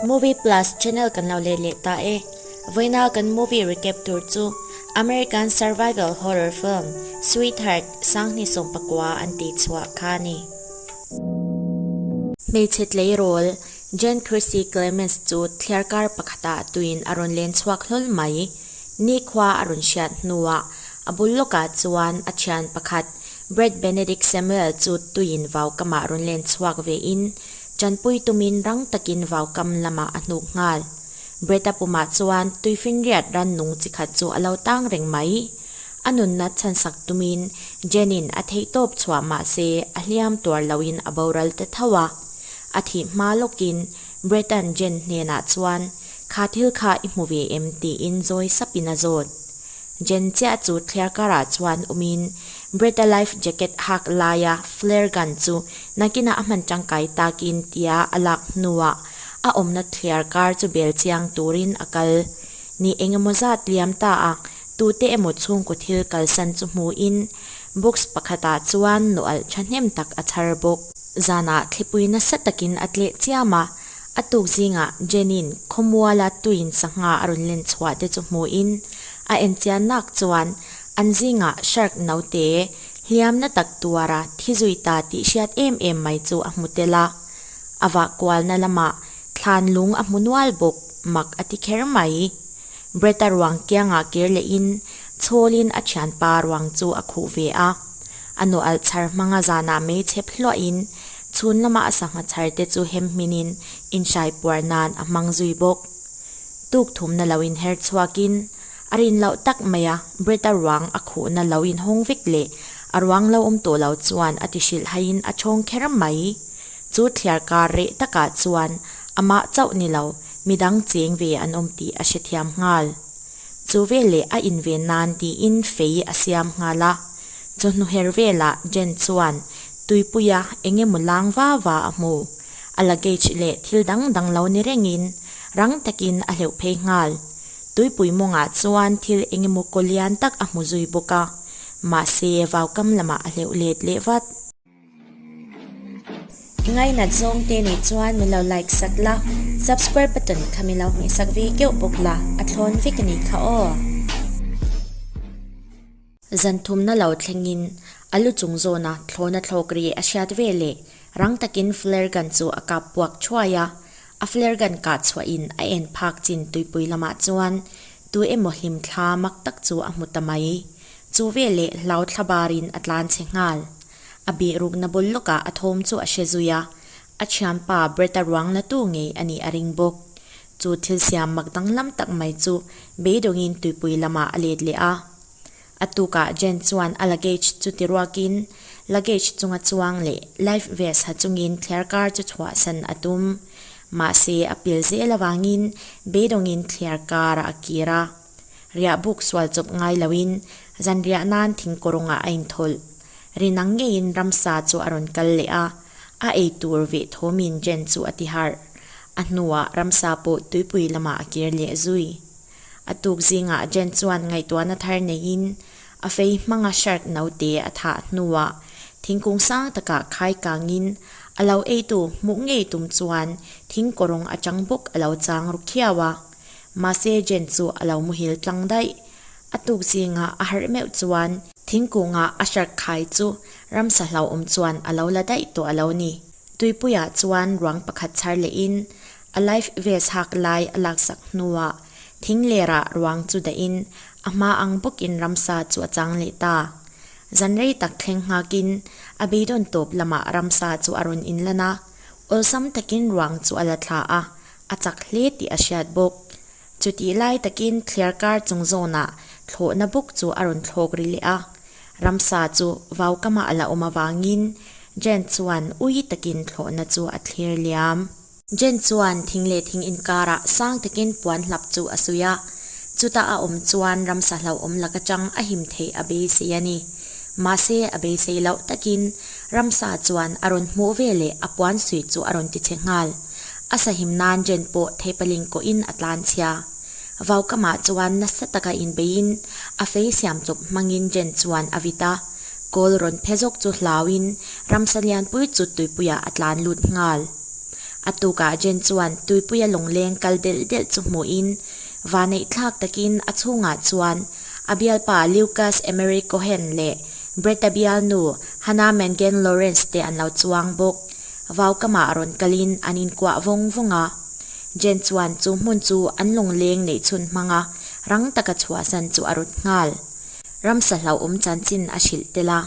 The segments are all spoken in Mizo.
Movie Plus channel kan lo let leh ta e. Vawiina kan movie recap tur chu American survival horror film Sweetheart Sanghni Sawmpakua an tih chhuah kha a ni. Hmeichhe tleirawl Jen Chrissy Clemens chu thliarkar pakhatah tuin a rawn len chhuak hlawl mai. Nikhua a rawn hriat hnuah a bul lawkah chuan a thian pakhat Brett Benedict Samuel chu tuiin vaukamah rawn len chhuak vein tanpui tumin rang takin vaukam lamah a hnuk nghal. Brett-a pumah chuan tuifinriat rannung chi khat chu a lo tang reng mai. A nunna chhansak tumin Jen-in a theihtawp chhuah mah se a hliam tuar loin a boral ta tho a. A thih hma lawkin Brett-a'n Jen hnenah chuan, Kha thil kha i hmu ve em? tiin zawi sapin a zawt. Jen chiah chu thliar karah chuan awmin Brett-a life jacket hak laia flare gun chu nakinah a hman tangkai takin tia a lak hnuah a awmna thliar kar chu bel chiang turin a kal. Ni engemaw zat liam ta a, tute emaw chhungkaw thil kalsan chu hmuin box pakhatah chuan nawalh thahnem tak a chhar bawk. Zanah thlipui nasa takin a tleh chiam a, a tuk zingah Jenin khawmuala tuin sangha a rawn len chhuah te chu hmuin a enchian nak chuan an zingah shark naute hliamna tak tuara thi zui ta tih hriat em em mai chu a hmu tel a. A vah kualna lamah thlan lung a hmu nual bawk mak a ti kher mai. Brett-a ruang kiangah kir lehin chhawlin a thianpa ruang chu a khuh ve a. A nu alh chhar hmanga zanah mei chhep hluahin chhun lama a sangha chhar te chu hem hminin inhrai puar nan a hmang zui bawk. Tuk thumna lo inher chhuakin a rin loh tak maia Brett-a ruang a khuhna lo inhawng vek leh a ruang lo awm tawh lo chuan a ti hrilh haiin a chhawng kher mai. Chu thliar kar reh takah chuan amah chauh ni lo midang cheng ve an awm tih a hrethiam nghal. Chu veleh a inven nan tiin fei a siam nghal a. Chawhnu her velah Jen chuan tuipuia eng emaw lang va va a hmu. A luggage leh thil dang dang lo ni rengin rang takin a hleuh phei nghal. Tuipui mawngah chuan thil eng emaw kaw lian tak a hmu zui bawk a. Mahse vaukam lamah a hleuh let leh vat. Ngainat zawng te nih chuan min lo like sak la, subscribe button kha min lo hmeh sak ve keuh bawk la, a thlawn vek a nih kha aw. Zan thumna lo thlengin a lu chung zawna thlawna thlawk ri a hriat ve leh rang takin flare gun chu a kap puak thuai a, a flare gun kah chhuahin a en phak chin tuipui lamah chuan tu emaw hlim thla mak tak chu a hmu ta mai. Chu veleh hlau thla barin a tlan chhe nghal. A bih rukna bul lawkah a thawm chu a hre zui a, a thianpa Brett-a ruang la tu ngei a nih a ring bawk. Chu thil siam mak danglam tak mai chu beidawngin tuipui lamah a let leh a. A tukah Jen chuan a luggage chu ti ruakin luggage chunga chuang leh life vest ha chungin thliar kar chu chhuahsan a tum. Mahse a pil zel avangin beidawngin thliar karah a kir a. Riah buk sual chawp ngai loin zanriah nan thingkawrungah a inthawlh. Rinang ngeiin ramsa chu a rawn kal leh a, a ei tur veh thawmin Jen chu a ti harh. A hnuah ramsa pawh tuipui lamah a kir leh zui. A tuk zingah Jen chuan ngaihtuahna thar neiin a fei hmanga shark naute a thah hnuah thingkung sang takah khai kangin a lo eitu hmuh ngei tum chuan thingkawrung atang bawk a lo chang ru khiau a. Mahse Jen chu a lo muhil tlang daih. A tuk zingah a harh meuh chuan thingkungah a shark khai chu ramsa hlauhawm chuan a lo la daih tawh a lo ni. Tuipuiah chuan ruang pakhat chhar lehin a life vest hak lai a laksak hnuah thing lerah ruang chu dahin a hma ang bawkin ramsa chu a chang leh ta. Zan rei tak thleng nghakin a beidawn tawp lamah ramsa chu a rawn inlan a, awlsam takin ruang chu a la thla a, A chak hle tih a hriat bawk. Chutih lai takin thliar kar chung zawnah thlawhna buk chu a rawn thlawk ri leh a. Ramsa chu vaukamah a la awm avangin Jen chuan ui takin thlawhna chu a thlir liam. Jen chuan thing leh thing inkarah sang takin puan hlap chu a suih a. Chuta a awm chuan ramsa hlauhawm lak atang a him theih a beisei a ni. Mahse a beisei loh takin ramsa chuan a rawn hmuh veleh a puan suih chu a rawn ti che nghal. A sahim nan Jen pawh theipaling kawhin a tlan chhia. Vaukamah chuan nasa taka inbeiin a fei siam chawp hmangin Jen chuan a vit a. Kawl rawn phe zawk chu hlauin ramsa lianpui chu tuipuiah a tlan lut nghal. A tukah Jen chuan tuipuia lawngleng kal delh delh chu hmuhin vaneih thlak takin a chhungah chuan a bialpa Lucas Emery Cohen leh Brett-a bialnu Hannah Mangan Lawrence te an lo chuang bawk. Vaukamah rawn kalin an inkuah vawng vawng a. Jen chuan chu hmun chu an lawngleng neih chhun hmanga rang taka chhuahsan chu a rawt nghal. Ramsa hlauhawm chanchin a hrilh tel a.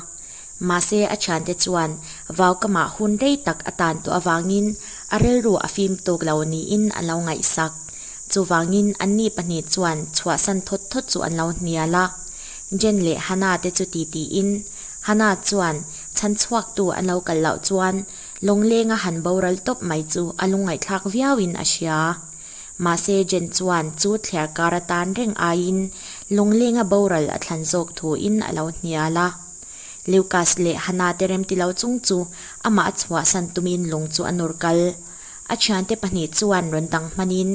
Mahse a thiante chuan vaukamah hun rei tak a tan tawh avangin a rilru a fim tawk lo niin an lo ngaihsak. Chuvangin anni pahnih chuan chhuahsan thawt thawt chu an lo hnial a. Jen leh Hannah te chu titiin Hannah chuan chhan chhuaktu an lo kal loh chuan lawnglenga han boral tawp mai chu a lungngaihthlak viauin a hria. Mahse Jen chuan chu thliar kar atan reng aiin lawnglenga boral a thlan zawk thuin a lo hnial a. Lucas leh Hannah te remti lo chung chu amah a chhuahsan tumin lung chu a nawr kal. A thiante pahnih chuan rawn dang hmanin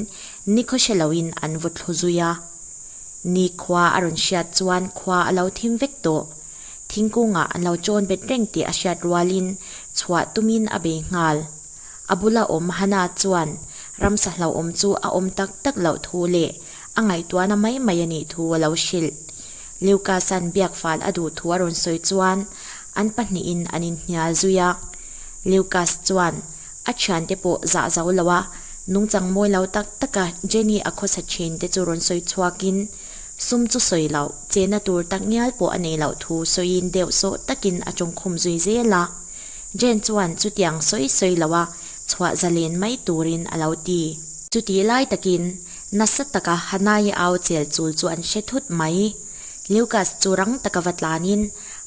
nikhaw hre loin an vaw thlu zui a. Ni khua a rawn hriat chuan khua a lo thim vek tawh. Thingkungah an lo chawn bet reng tih a hriat rualin chhuah tumin a bei nghal. A bula awm Hannah chuan ramsa hlauhawm chu a awm tak tak loh thu leh a ngaihtuahna mai mai a nih thu a lo hrilh. Lucas-a'n biak fal a duh thu a rawn sawi chuan an pahnihin an inhnial zui a. Lucas chuan a thiante pawh zah zo lo a, nungchang mawi lo tak taka Jenny a khawsa thin te chu rawn sawi chhuakin sum chu sawi loh, chena tur tak ngial pawh a nei loh thu sawiin deuh sawh takin a tawngkhum zui zel a. Jane chuan chutiang sawi sawi lo a chhuah zalen mai turin a lo ti. Chutih lai takin nasa taka Hanai au chel chul chu an hre thut mai. Lucas chu rang taka va tlanin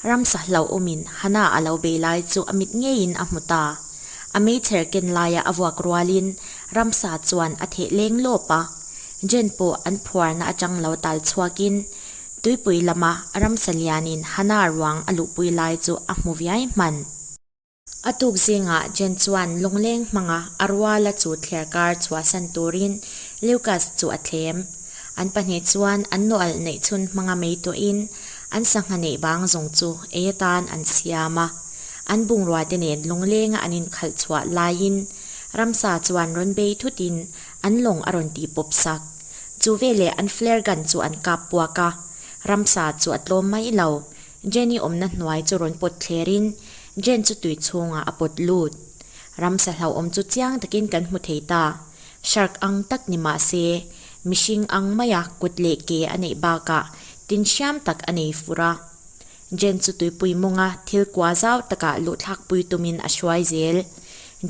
ramsa hlauhawmin Hana a lo bei lai chu a mit ngeiin a hmu ta. A meichher ken laia a vuak rualin ramsa chuan a theh leng lawp a. Jane pawh an phuarna atang lo tal chhuakin Tuipui lama ramsa lianin Hana ruang a luhpui lai chu a hmu viai hman. A tuk zingah Jen chuan lawngleng hmanga a ruala chu thliarkar chhuahsan turin Lucas chu a thlem. An pahnih chuan an nawalh neih chhun hmanga mei tuahin an sangha neih bang zawng chu ei atan an siam a. An bungrua te nen lawnglenga an inkhalh chhuah laiin ramsa chuan rawn bei thutin an lawng a rawn tihpawp sak. Chu veleh an flare gun chu an kap puak a, ramsa chu a tlawm mai lo. Jenny awmna hnuai chu rawn pawt thlerin Jen chu tui chhungah a pawt lut. Ramsa hlauhawm chu chiang takin kan hmu thei ta. Shark ang tak ni mah se, mihring ang maia kut leh ke a neih bakah tin hriam tak a nei fur a. Jen chu tuipui mawnga thil kua zau takah luhthlakpui tumin a hruai zel.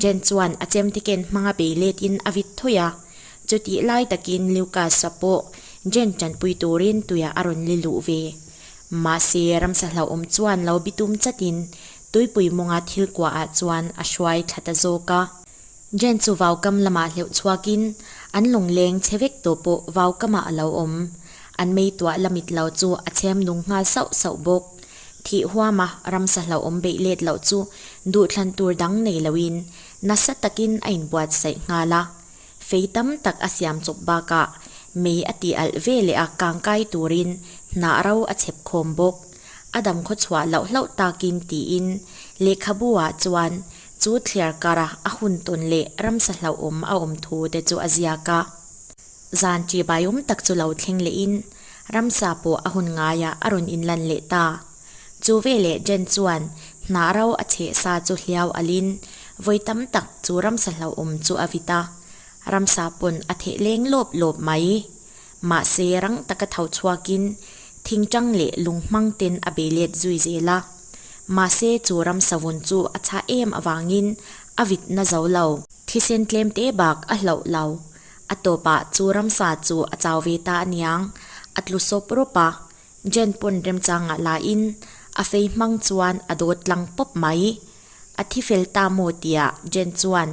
Jen chuan a chemte ken hmanga bei letin a vit thawi a. Chutih lai takin Lucas-a pawh Jen tanpui turin tuiah a rawn li luh ve. Mahse, ramsa hlauhawm chuan lo bitum chatin tuipui mawnga thil kuaah chuan a hruai thla ta zawk a. Jen chu vaukam lamah hleuh chhuakin an lawngleng chhe vek tawh pawh vaukamah a lo awm. An mei tuah la mit lo chu a chhem nung nghal sauh sauh bawk. Thih huama ramsa hlauhawm beih let loh chu duhthlan tur dang nei loin nasa takin a inbuatsaih nghal a. Fei tam tak a siam chawp bakah mei a tih alh ve leh a kangkai turin hnah ro a chhep khawm bawk. A dam khaw chhuah loh hlauh takin tiin lehkhabu ah chuan chu thliar kara a hun tawn leh ramsa hlauhawm a awm thu te chu a ziak a. Zan ṭihbaiawm tak chu lo thleng lehin ramsa pawh a hun ngaiah a rawn inlan leh ta. Chu veleh Jen chuan hnah ro a chheh sa chu hliau alin vawi tam tak chu ramsa hlauhawm chu a vit a, ramsa pawn a theh leng lawp lawp mai. Mahse rang taka tho chhuakin thingṭang leh lung hmang ten a bei let zui zel a. Mahse chu ramsa vun chu a chhah em avangin a vit na zo lo. Thisen tlem te bak a hlauh lo. A tawpah chu ramsa chu a chau ve ta aniang, a tlu sawp rawp a. Jen pawn remchangah lahin a fei hmang chuan a dawt tlang pawp mai. A thi fel ta maw tia Jen chuan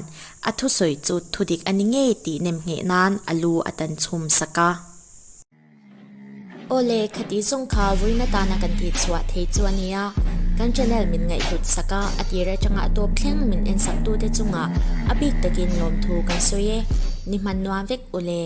a thusawi chu thudik a ni ngei tih nem ngheh nan a lu a tan chhum sak a. Awle, khati zawng kha vawiin atana kan tih chhuah thei chu a nia. Kan channel min ngaihhlut sak a, a tir atanga a tawp thleng min en sak tute chungah a bik takin lawmthu kan sawi e. Ni hman nuam vek ule.